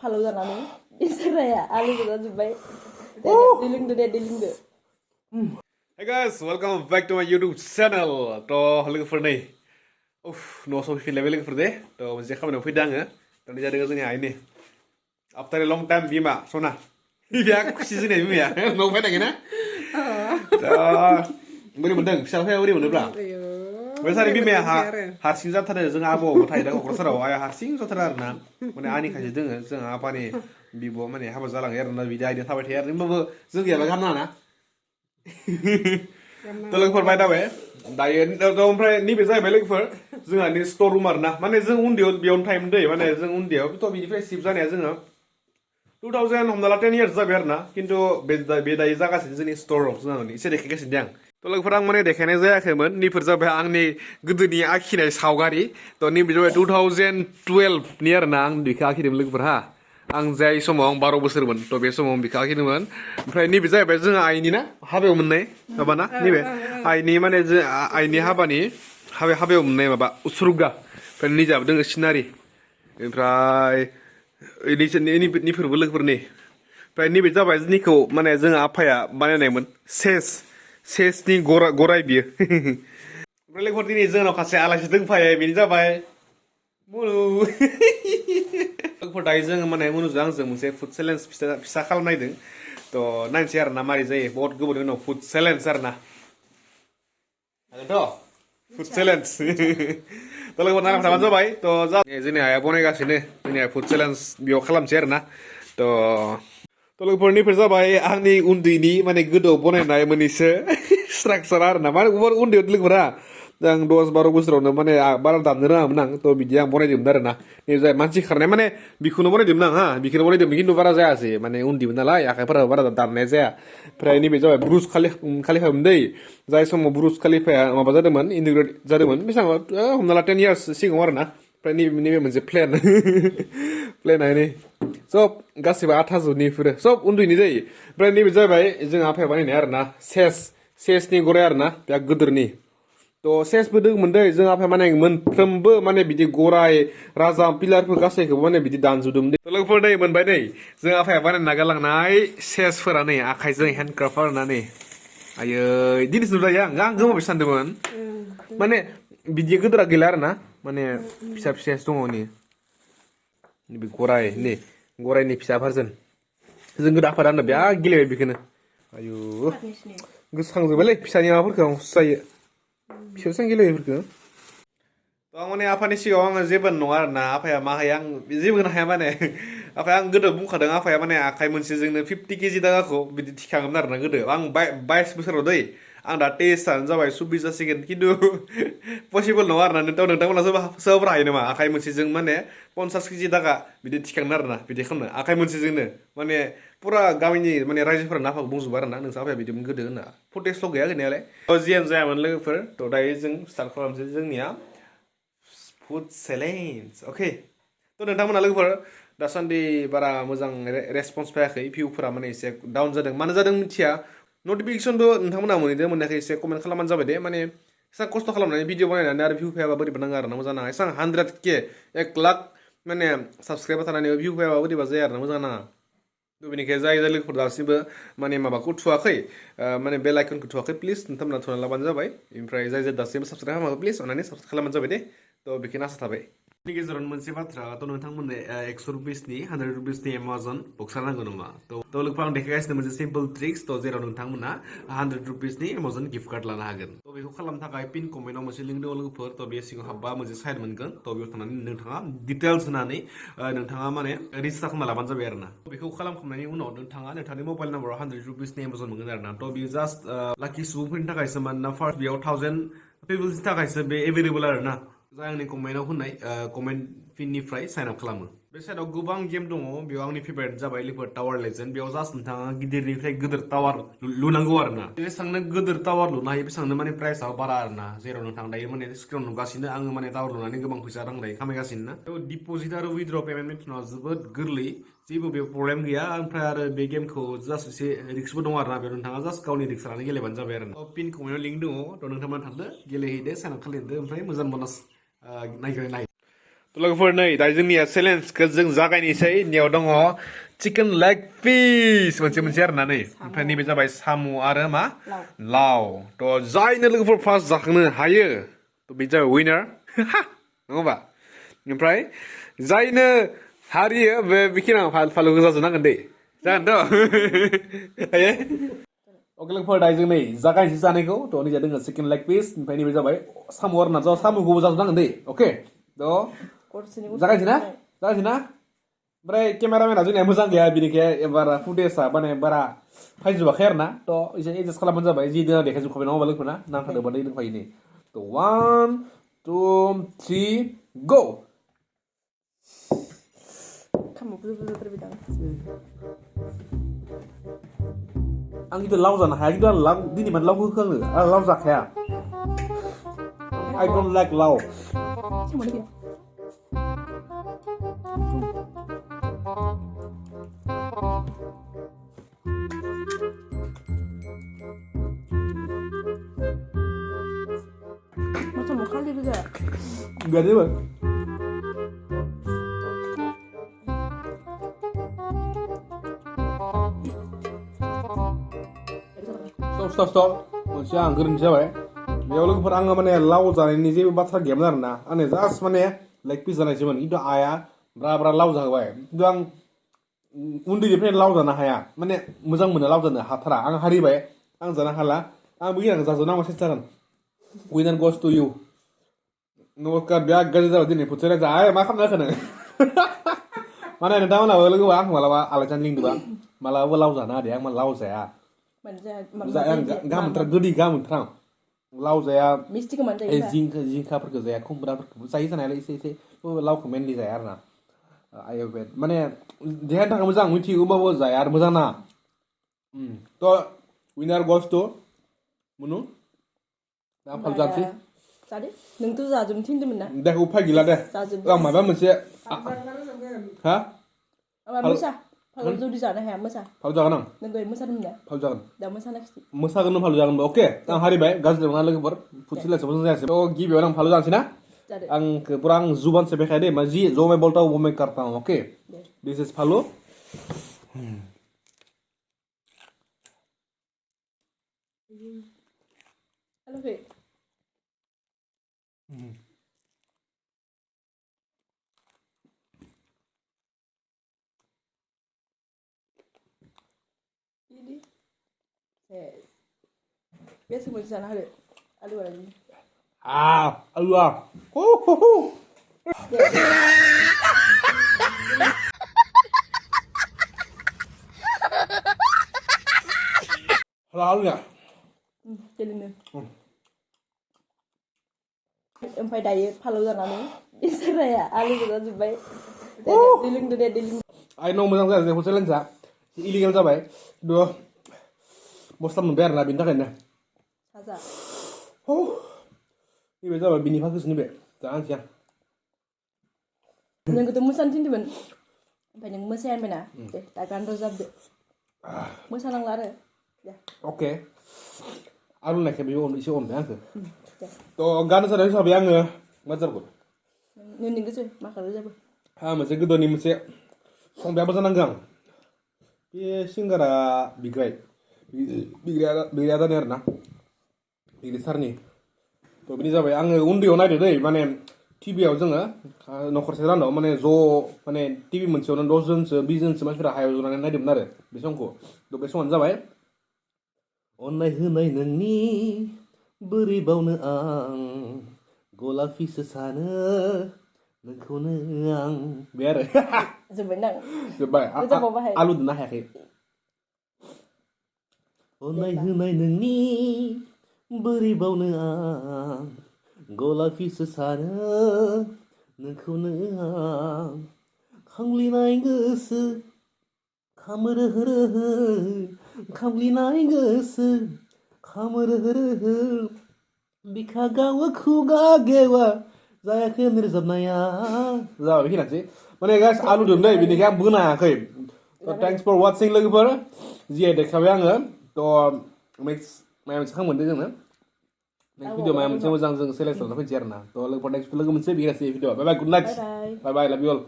फालौ जानानै इसोराया आलु गोजा जोब्बाय दै लोंदो Hey guys, welcome back to my YouTube channel. To लोगोफोर नै न' सफैफिनलायबाय लोगोफोर दे थ' मोनसे खामानियाव फैदों आङो थ' जादों जोंनि आइनि after a long time बिमा सना बिमाया खुसि जोंनि बिमाया न'आव फैनांगोन ना बोरै मोनदों फिसाफोरा बोरै मोनोब्रा बे सारि बिमाया हारसिं जाथारो जों आबौआवबो थायो दा क'क्राझाराव आइया हारसिं जाथारो आरोना माने आंनि खायसे दोङो जों आफानि बिब' माने हाबा जालाङो आरोना बिदि आइदिया थाबाय थायो आरो होमबाबो जों गैयाबा गारनो हाना थ' लोगोफोर बाय दावे दायो ओमफ्राय नैबे जाहैबाय लोगोफोर जोंहानि स्टर रुम आरोना माने जों उन्दैयाव बेयावनो थायोमोन दै माने जों उन्दैयाव थ' बिनिफ्राय शिफ्ट जानाया जोङो 2000 हमना ला 10 years जाबाय आरोना खिन्थु बे दायो जागासिनो जोंनि स्टराव जोंहा एसे देखायगासिनो दं थ' लोगोफोर आं माने देखायनाय जायाखैमोन नैफोर जाबाय आंनि गोदोनि आखिनाय सावगारि थ' नैबे जाबाय 2012 नि आरोना आं बेखौ आखिदोंमोन लोगोफोर हा आं जाय समाव आं 12 बोसोरमोन थ' बे समाव आं बेखौ आखिदोंमोन ओमफ्राय नैबे जाहैबाय जोंहा आइनि ना हाबायाव मोननाय माबाना नैबे आइनि माने आइनि हाबायाव मोननाय माबा उसुर्गा ओमफ्राय निजाबो दोङो सिनारि ओमफ्राय नैफोरबो लोगोफोरनि ओमफ्राय नैबे जाबाय जोंनिखौ माने जोंहा आफाया बानायनायमोन सेसनि गराय बियो ओमफ्राय लोगोफोर दिनै जोंनाव खासे आलासि दंफायो बेनो जाबाय मुनु लोगोफोर दायो जोङो माने मुनुजों आंजों मोनसे फुड चेलेन्ज फिसा खालामनायदों थ' नायनोसै आरो ना मारै जायो बहुत गोबावनि उनाव फुड चेलेन्ज आरो ना हागोनथ' फुड चेलेन्ज थ' लोगोफोर नायनानै जाबाय थ' जोंनि आइया बनायगासिनो जोंनि फुड चेलेन्ज बेयाव खालामसै आरो ना थ' लोगोफोरनिफ्राय जाबाय आंनि उन्दैनि माने गोदोआव बनायनाय मोननैसो स्ट्राक्चार आरो ना माने उन्दैयाव लोगोफोरा आं 10-12 बोसोरावनो माने बारा दामनो रोङामोन आं थ' बिदि आं बनायदोंमोन आरो ना जाय मानसि खारनाय माने बिखौनो बनायदोंमोन आं हा बिखौनो बनायदोंमोन खिन्थु बारा जायासै माने उन्दैमोन नालाय आखाइफोराबो बारा दामनाय जाया ओमफ्राय नैबे जाबाय ब्रुज खालिफामोन दै जाय समाव ब्रुज खालिफाया माबा जादोंमोन इन्टिग्रेट जादोंमोन बेसेबां हमना ला 10 years सिगाङाव आरो ना ओमफ्राय नैबे मोनसे प्लेनानो सब गासिबो आथाजुनिफोर सब उन्दैनि जायो ओमफ्राय नैबे जाबाय जों आफाया बानायनाय आरो ना सेसनि गराय आरो ना बिराद गोदोरनि थ' सेसबो दङमोन दै जों आफाया माने मोनफ्रोमबो माने बिदि गराय राजा पिलारफोर गासैखौबो माने बिदि दानजुबदोंमोन दै लोगोफोर नै मोनबाय नै जों आफाया बानायना गालांनाय सेसफोरा नै आखाइजों हेन्डक्राफ्ट आरोना नै आयै दिनैसो नुबाय आं गोमाबाय सानदोंमोन माने बिदि गोदोरा गैला आरो ना माने फिसा फिसासो दङ नैबे गरायनि फिसा भार्जन जों गोदो आफा दानो बिराद गेलेबाय बेखौनो आयु गोसोखांजोबबायलै फिसानि माबाफोरखौ जायो फिसाजों गेलेनायफोरखौ थ' आं माने आफानि सिगाङाव आङो जेबो नङा आरो ना आफाया मा हाया आं जेबो होनो हाया माने आफाया आं गोदो बुंखादों आफाया माने आखाइ मोनसेजोंनो 50 kg दागाखौ बिदि थिखाङोमोन आरो ना गोदो आं 22 बोसोराव दै आं दा टेस्टआनो जाबाय 24 जासिगोन खिन्थु पसिबोल नङा आरो ना नोंथांमोना सोरबा हायो नामा आखाइ मोनसेजों माने 50 kg दागा बिदि थिखांनो आरो ना बिदि खालामनो आखाइ मोनसेजोंनो माने फुरा गामिनि माने रायजोफोरा नाफाखौ बुंजोबो आरो ना नोंसा आफाया बिदिमोन गोदो होनना फटेजल' गैया गैनायालाय जियानो जायामोन लोगोफोर थ' दायो जों स्टार्ट खालामसै जोंनिया फुड चेलेन्ज अके थ' नोंथांमोना लोगोफोर दासान्दि बारा मोजां रेसपन्स फैयाखै भिउफोरा माने एसे डाउन जादों मानो जादों मिथिया नटिफिकेसनबो नोंथांमोना मोनाखै एसे कमेन्ट खालामबानो जाबाय दे माने एसेबां खस्थ' खालामनानै भिडिअ बानायनानै आरो भिउ फैयाबा बोरैबा नाङा आरो ना मोजां नाङा एसेबां 100K 1 लाख माने साबसक्राइबार थानानै भिउ फैयाबा बोरैबा जाया आरो ना मोजां नाङा थ' बेनिखायनो जाय लोगोफोर दासिमबो माने माबाखौ थुवाखै माने बेल आइकनखौ थुवाखै प्लिज नोंथांमोना थुना लाबानो जाबाय ओमफ्राय जाय दासिमबो साबसक्राइब खालामाखै प्लिज अननानै साबसक्राइब खालामबानो जाबाय दे थ' बेखौनो आसा थाबाय नि गेजेरावनो मोनसे बाथ्रा थ' नोंथांमोननो 100 रुपिसनि 100 रुपिसनि एमाजन बक्सार नांगौ नामा थ' लोगोफोर आं देखायगासिनो मोनसे सिम्पल ट्रिक्स थ' जेराव नोंथांमोना 100 रुपिसनि एमाजन गिफ्ट कार्ड लानो हागोन थ' बेखौ खालामनो थाखाय पिन कमेन्टआव मोनसे लिंक दङ लोगोफोर थ' बे सिङाव हाबबा मोनसे साइड मोनगोन थ' बेयाव थांनानै नोंथाङा डिटेल्स होनानै नोंथाङा माने रेजिस्टार खालामना लाबानो जाबाय आरो ना बेखौ खालामखांनायनि उनाव नोंथाङा नोंथांनि मबाइल नाम्बाराव 100 रुपिसनि एमाजन मोनगोन आरो ना थ' बेयो जास्ट लाकि सुबुंफोरनि थाखायसो मानोना फार्स्ट बेयाव 1000 पिपल्सनि थाखायसो बे एभेलेबल आरो ना जाय आंनि कमेन्टआव होनाय कमेन्ट पिननिफ्राय साइन आप खालामो बे साइडआव गोबां गेम दङ बेयाव आंनि फेभरेट जाबाय लिफोर टावार लेजेन्ड बेयाव जास्ट नोंथाङा गिदिरनिफ्राय गिदिर टावार लुनांगौ आरो ना जेसेबांनो गिदिर टावार लुनो हायो बेसेबांनो माने प्राइसआ बारा आरो ना जेराव नोंथां दायो माने स्क्रिनाव नुगासिनो आङो माने टावार लुनानै गोबां फैसा रां दायो खामायगासिनो ना थ' डिप'जिट आरो उइड्र पेमेन्ट मेथडआ जोबोद गोरलै जेबो बेयाव प्रब्लेम गैया ओमफ्राय आरो बे गेमखौ जास्ट एसे रिक्सबो दङ आरो ना बेयाव नोंथाङा जास्ट गावनि रिक्स लानानै गेलेबानो जाबाय आरो ना पिन कमेन्टआव लिंक दङ थ' नोंथांमोना थांदो गेलेहैदो साइन आप खालामदो ओमफ्राय मोजां बनास नाय लोगोफोर नै दा जोंनिया चेलेन्जखौ जों जागायनोसै नियाव दङ चिकेन लेग पिस मोनसे आरोना नै ओमफ्राय नैबे जाबाय साम' आरो मा लाव थ' जायनो लोगोफोर फार्स्ट जाखांनो हायो थ' बे जाबाय उइनार नङा होमबा ओमफ्राय जायनो हारियो बे बिखिनाव फालु गोजा जानांगोन दै जागोनथ' अके लोगोफोर दा जों नै जागायनोसै जानायखौ थ' नै जादों चिकेन लेग पिस ओमफ्य नैबे जाबाय साम' आरोना ज' साम'खौबो जाजोबनांगोन दै अके थ' जागायनोसै ना ओमफ्राय केमेरामेना जोंनिया मोजां गैया बिनिखाय बारा फुटेजआ माने बारा फायजोबाखै आरो ना थ' एसे एडजास्ट खालामबानो जाबाय जि दोना देखायजोबखाबाय नङा होमबा लोगोफोर ना नांखादोंबा दै दंखायो नै थ' 1 2 3 go आं खिन्थु लाव जानो हाया खिन्थु आं दिनै मानो लावखौ होखो आं लाव जाखाया I don't like लाव Macam mau kali juga. Enggak ada bang. Stop. Moनसे आं गोरोन्थि जाबाय बेयाव लोगोफोर आङो माने लाव जानायनि जेबो बाथ्रा गैयामोन आरोना आंनो जास्ट माने लेग पिस जानायसोमोन खिन्थु आइया ब्रा लाव जाहोबाय खिन्थु आं उन्दैनिफ्रायनो लाव जानो हाया माने मोजां मोनो लाव जानो हाथारा आं हारिबाय आं जानो हाला आं बेखिनिखौ जाजोबनांगौ सेस्था जागोन winner goes to you नमस्कार बिराद गाज्रि जाबाय दिनै फुटसेल जा मा खालामनो होखो नोङो माने नोंथांमोनाबो लोगोबा आंखौ मालाबा आलासियानो लिंदोंबा मालाबाबो लाव जाना दे आं लाव जाया गाहाम गोदै गाहाम मोनथारां लाव जाया जिंखाफोरखौ जाया खुमब्राफोरखौबो जायो जानायालाय एसे लावखौ मेनलि जाया आरोना आयुर्वेद माने देहानि थाखाय मोजां मिथियो होमबाबो जाया आरो मोजां ना थ' winner goes to Munu दा फाल जानोसै जादो नोंथ' जाजोबनो थिनदोंमोन ना दे उफाय गैला दे आं माबा मोनसे हा मोसा फालु जुदि जानो हाया मोसा फालु जागोन आं नों दहाय मोसादोंमोन ना फालु जागोन दा मोसानाखिसै मोसागोन फालु जागोन अके आं हारिबाय गाज्रि नङा लोगोफोर फुटसेलासो मोजां जायासै थ' गिबियावनो आं फालु जानोसै ना आंखौ पुरा आं जुबान से बेखाय दे मा जी जो मैं बोलता हूँ वो मैं करता हूँ ओके दिस इज फालु Oke. Ini biasa mau di sana ada alu lagi alu halal Jelina ओमफ्राय दायो फालौ जानानै इसोराया आलु जाजोब्बाय दिलिं आइ नो मोजां जादों हटेल लेन्सा इलिगेल जाबाय खिन्थु मस्ला मोनबाय आरोना बेनि थाखायनो साजा नैबे जाबाय बिनि फाखोसो नैबे जानोसै आं नोंखौथ' मोसानो थिनदोंमोन ओमफ्राय नों मोसाया होनबायना दे दा गानद' जाबदो मोसानांला आरो अके आलु नायखाय बे एसे अनबाय आंखो थ' गान जानाय हिसाबै आङो मा जागोन नोंनि गोसो मा खालामो जाबो मोनसे गोदोनि मोनसे संबायाबो जानांगौ आं बे सिंगारा बिग्राया जानाय आरोना बिग्राय सारनि थ' बिनि जाबाय आङो उन्दैयाव नायदो दै माने टिभियाव जोङो न'खरसे रानदों माने ज' माने टिभि मोनसेयावनो 10 जनसो 20 जनसो मानसिफोरा हायाव जनानै नायदोंमोन आरो बे समखौ थ' बे समानो जाबाय अननाय होनाय नोंनि बोरै बावनो आं गलाफिसो सानो नोंखौनो आं बे आरो जोब्बाय आलु दोननो हायाखै अननाय होनाय नोंनि बोरै बावनो आं गलाफिसो सानो नोंखौनो आं खामग्लिनाय गोसो खामरोहो खामग्लिनाय गोसो खामरोहो बिखा गावो खुगा गेवा जायाखै रोजाबनाया जाबाय बेखिनियानोसै माने गाइस आलु दोनदै बेनिखाय आं बोनो हायाखै थेंक्स फर वाचिं लोगोफोर जि देखाबाय आङो थ' नेक्स्ट माबा मोनसे खालामगोन दे जोङो next video main monceng moncang jeng selesai sampai cerna to logofor next logo monceng biasa video bye bye good night Bye bye. bye bye love you all